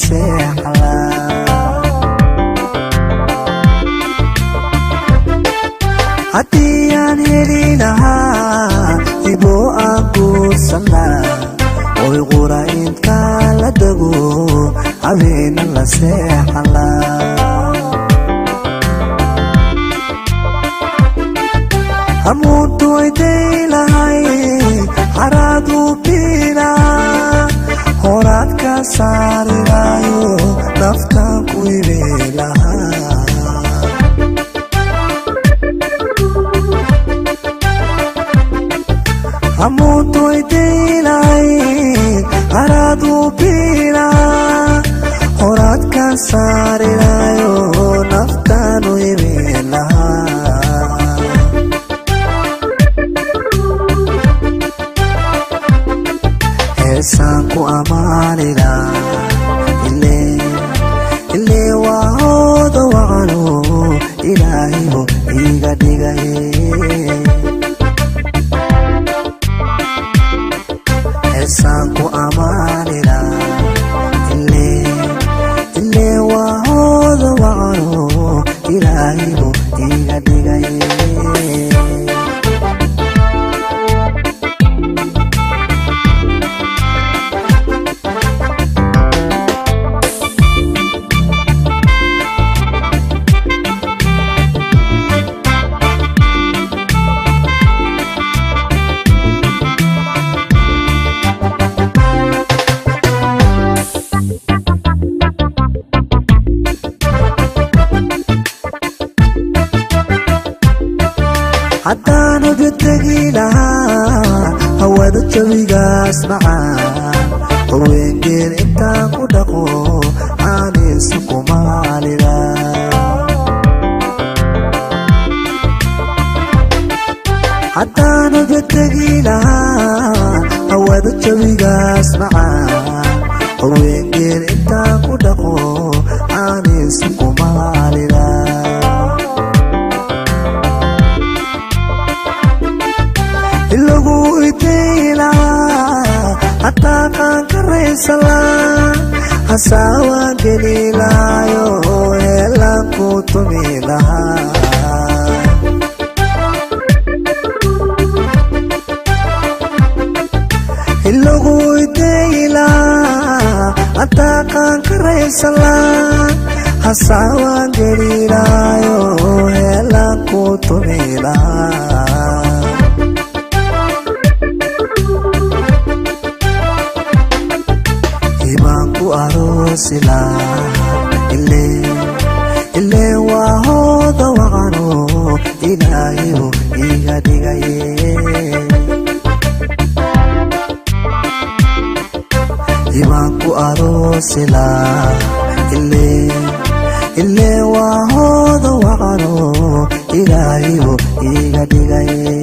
seexla. Haddii aan heli lahaa hibo aan guursanaa, oy qura intaa la dego habeena la seexla. Hamuuntu wayday lahay haraadu biila, horaad ka saarilayo naftaan ku ibe lahaa. Hamuuntu wayday lahay haraadu biila, horaad ka saarilayo naftaan u ibe lahaa. Heesaan ku ammaanila ile waa hooda wacano ilaahibu iiga dhigaye. Heesaan ku ammaanila ile waa hooda wacano ilaahibu iiga dhigaye. Haddaan ubitegi lahaa hawada jawigaas macaan, haweengeer intaan ku dhaqo caaniisu kumaalila. Haddaan ubitegi lahaa hawada jawigaas macaan, haweengeer intaan ku dhaqo caaniisu kumaalila. Ilagu itayla hataa qaan karaysala, hasaawaan gelilaayo heelaan ku tumi lahaa. Ilagu itayla hataa qaan karaysala, hasaawaan gelilaayo heelaan ku tumi lahaa. Hibaan ku aroosila ile waa hooda wacano ilaahibu iiga dhigaye. Hibaan ku aroosila ile waa hooda wacano ilaahibu iiga dhigaye.